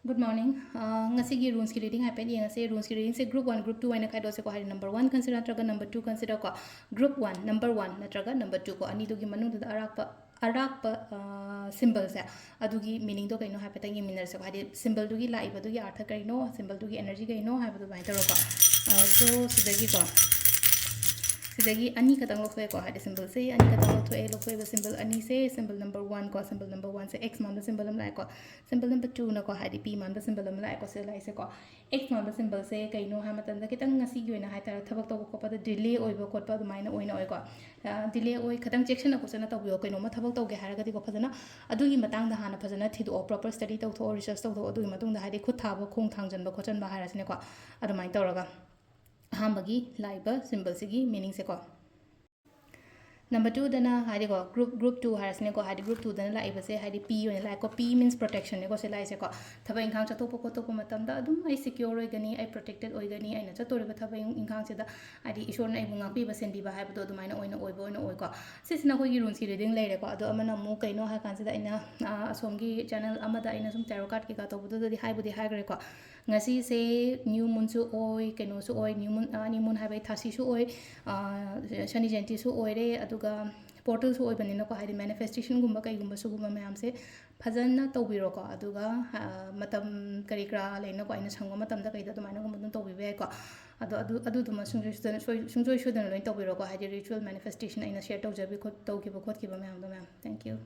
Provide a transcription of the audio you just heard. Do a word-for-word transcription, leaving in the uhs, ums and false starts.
Good morning. ꯑ, ꯉꯁꯤꯒꯤ runesꯀꯤ reading ꯍꯥꯏꯐꯦꯠ ꯌꯦꯡꯉꯁꯦ꯫ Runesꯀꯤ readingꯁꯦ group one, group two ꯍꯥꯏꯅ ꯈꯥꯏꯗꯣꯛꯁꯦꯀꯣ꯫ ꯍꯥꯏꯗꯤ number one consider ꯅꯠꯇ꯭ꯔꯒ number two consider ꯀꯣ꯫ Group one, number one ꯅꯠꯇ꯭ꯔꯒ number two ꯀꯣ꯫ ꯑꯅꯤꯗꯨꯒꯤ ꯃꯅꯨꯡꯗꯨꯗ ꯑꯔꯥꯛꯄ, ꯑꯔꯥꯛꯄ, ꯑ, symbolꯁꯦ, ꯑꯗꯨꯒꯤ meaningꯗꯣ ꯀꯩꯅꯣ ꯍꯥꯏꯐꯦꯠꯇꯪ ꯌꯦꯡꯃꯤꯟꯅꯔꯁꯦꯀꯣ꯫ ꯍꯥꯏꯗꯤ symbolꯗꯨꯒꯤ ꯂꯥꯛꯏꯕꯗꯨꯒꯤ ꯑꯔꯊ ꯀꯩꯅꯣ, symbolꯗꯨꯒꯤ energy ꯀꯩꯅꯣ ꯍꯥꯏꯕꯗꯣ ꯑꯗꯨꯃꯥꯏꯅ ꯇꯧꯔꯒꯀꯣ꯫ ꯑ, so ꯁꯤꯗꯒꯤꯀꯣ, ꯁꯤꯗꯒꯤ ꯑꯅꯤ ꯈꯛꯇꯪ ꯂꯧꯊꯣꯛꯑꯦꯀꯣ꯫ ꯍꯥꯏꯗꯤ symbolꯁꯦ ꯑꯅꯤ ꯈꯛꯇꯪ ꯂꯧꯊꯣꯛꯑꯦ꯫ ꯂꯧꯊꯣꯛꯏꯕ symbol ꯑꯅꯤꯁꯦ, symbol number one ꯀꯣ, symbol number oneꯁꯦ X ꯃꯥꯟꯕ symbol ꯑꯃ ꯂꯥꯛꯑꯦꯀꯣ꯫ Symbol number twoꯅꯀꯣ, ꯍꯥꯏꯗꯤ P ꯃꯥꯟꯕ symbol ꯑꯃ ꯂꯥꯛꯑꯦꯀꯣ, ꯁꯤꯗ ꯂꯥꯛꯏꯁꯦꯀꯣ꯫ X ꯃꯥꯟꯕ symbolꯁꯦ ꯀꯩꯅꯣ ꯍꯥꯏꯕ ꯃꯇꯝꯗ, ꯈꯤꯇꯪ ꯉꯁꯤꯒꯤ ꯑꯣꯏꯅ ꯍꯥꯏꯇꯥꯔꯦ, ꯊꯕꯛ ꯇꯧꯕ ꯈꯣꯠꯄꯗ delay ꯑꯣꯏꯕ ꯈꯣꯠꯄ ꯑꯗꯨꯃꯥꯏꯅ ꯑꯣꯏꯅ ꯑꯣꯏꯀꯣ꯫ ꯑ, delay ꯑꯣꯏ, ꯈꯤꯇꯪ ꯆꯦꯛꯁꯤꯟꯅ ꯈꯣꯠꯆꯟꯅ ꯇꯧꯕꯤꯌꯣ꯫ ꯀꯩꯅꯣꯝꯃ ꯊꯕꯛ ꯇꯧꯒꯦ ꯍꯥꯏꯔꯒꯗꯤꯀꯣ, ꯐꯖꯅ ꯑꯗꯨꯒꯤ ꯃꯇꯥꯡꯗ ꯍꯥꯟꯅ ꯐꯖꯅ ꯊꯤꯗꯣꯛꯑꯣ, proper study ꯇꯧꯊꯣꯛꯑꯣ, research ꯇꯧꯊꯣꯛꯑꯣ꯫ ꯑꯗꯨꯒꯤ ꯃꯇꯨꯡꯗ ꯍꯥꯏꯗꯤ ꯈꯨꯠ ꯊꯥꯕ, ꯈꯣꯡ ꯊꯥꯡꯖꯟꯕ ꯈꯣꯠꯆꯟꯕ ꯍꯥꯏꯔꯁꯤꯅꯦꯀꯣ, ꯑꯗꯨꯃꯥꯏꯅ ꯇꯧꯔꯒ ꯑꯍꯥꯟꯕꯒꯤ ꯂꯥꯛꯏꯕ symbolꯁꯤꯒꯤ meaningꯁꯦꯀꯣ꯫ Number twoꯗꯅ ꯍꯥꯏꯗꯤꯀꯣ, group, group two ꯍꯥꯏꯔꯁꯤꯅꯦꯀꯣ, ꯍꯥꯏꯗꯤ group twoꯗꯅ ꯂꯥꯛꯏꯕꯁꯦ ꯍꯥꯏꯗꯤ P ꯑꯣꯏꯅ ꯂꯥꯛꯑꯦꯀꯣ꯫ P means protectionꯅꯦꯀꯣ ꯁꯤ ꯂꯥꯛꯏꯁꯦꯀꯣ꯫ ꯊꯕꯛ ꯏꯪꯈꯥꯡ ꯆꯠꯊꯣꯛꯄ ꯈꯣꯠꯇꯣꯛꯄ ꯃꯇꯝꯗ ꯑꯗꯨꯝ ꯑꯩ secure ꯑꯣꯏꯒꯅꯤ, ꯑꯩ protected ꯑꯣꯏꯒꯅꯤ, ꯑꯩꯅ ꯆꯠꯇꯣꯔꯤꯕ ꯊꯕꯛ ꯏꯪ-, ꯏꯪꯈꯥꯡꯁꯤꯗ ꯍꯥꯏꯗꯤ ꯏꯁꯣꯔꯅ ꯑꯩꯕꯨ ꯉꯥꯛꯄꯤꯕ ꯁꯦꯟꯕꯤꯕ ꯍꯥꯏꯕꯗꯣ ꯑꯗꯨꯃꯥꯏꯅ ꯑꯣꯏꯅ ꯑꯣꯏꯕ ꯑꯣꯏꯅ ꯑꯣꯏꯀꯣ꯫ ꯁꯤꯁꯤꯅ ꯑꯩꯈꯣꯏꯒꯤ runesꯀꯤ reading ꯂꯩꯔꯦꯀꯣ꯫ ꯑꯗꯣ ꯑꯃꯅ ꯑꯃꯨꯛ ꯀꯩꯅꯣ ꯍꯥꯏ ꯀꯥꯟꯁꯤꯗ, ꯑꯩꯅ, ꯑ, ꯑꯁꯣꯝꯒꯤ channel ꯑꯃꯗ ꯑꯩꯅ ꯁꯨꯝ tarot card ꯀꯩꯀꯥ ꯇꯧꯕꯗꯨꯗꯗꯤ ꯍꯥꯏꯕꯨꯗꯤ ꯍꯥꯏꯈ꯭ꯔꯦꯀꯣ꯫ ꯉꯁꯤꯁꯦ new moonꯁꯨ ꯑꯣꯏ, ꯀꯩꯅꯣꯁꯨ ꯑꯣꯏ, new moon, ꯑ, new moon ꯍꯥꯏꯕ ꯑꯩ ꯊꯥꯁꯤꯁꯨ ꯑꯣꯏ, ꯑ, ꯁꯅꯤ ꯖꯌꯟꯇꯤꯁꯨ ꯑꯣꯏꯔꯦ, ꯑꯗꯨꯒ portalꯁꯨ ꯑꯣꯏꯕꯅꯤꯅꯀꯣ, ꯍꯥꯏꯗꯤ manifestationꯒꯨꯝꯕ ꯀꯩꯒꯨꯝꯕ ꯁꯤꯒꯨꯝꯕ ꯃꯌꯥꯝꯁꯦ ꯐꯖꯅ ꯇꯧꯕꯤꯔꯣꯀꯣ꯫ ꯑꯗꯨꯒ, ꯑ, ꯃꯇꯝ ꯀꯔꯤ ꯀꯔꯥ ꯂꯩꯅꯀꯣ, ꯑꯩꯅ ꯁꯪꯕ ꯃꯇꯝꯗ ꯀꯩꯗ ꯑꯗꯨꯃꯥꯏꯅꯒꯨꯝꯕ ꯑꯗꯨꯝ ꯇꯧꯕꯤꯕ ꯌꯥꯏꯀꯣ꯫ ꯑꯗꯣ ꯑꯗꯨ, ꯑꯗꯨꯗꯨꯃ ꯁꯨꯡꯁꯣꯏ ꯁꯣꯏꯗꯅ, ꯁꯣꯏ-, ꯁꯨꯡꯁꯣꯏ ꯁꯣꯏꯗꯅ ꯂꯣꯏꯅ ꯇꯧꯕꯤꯔꯣꯀꯣ꯫ ꯍꯥꯏꯗꯤ ritual manifestation ꯑꯩꯅ share ꯇꯧꯖꯕꯤ ꯈꯣꯠ-, ꯇꯧꯈꯤꯕ ꯈꯣꯠꯈꯤꯕ ꯃꯌꯥꯝꯗꯣ ꯃꯌꯥꯝ꯫ Thank you.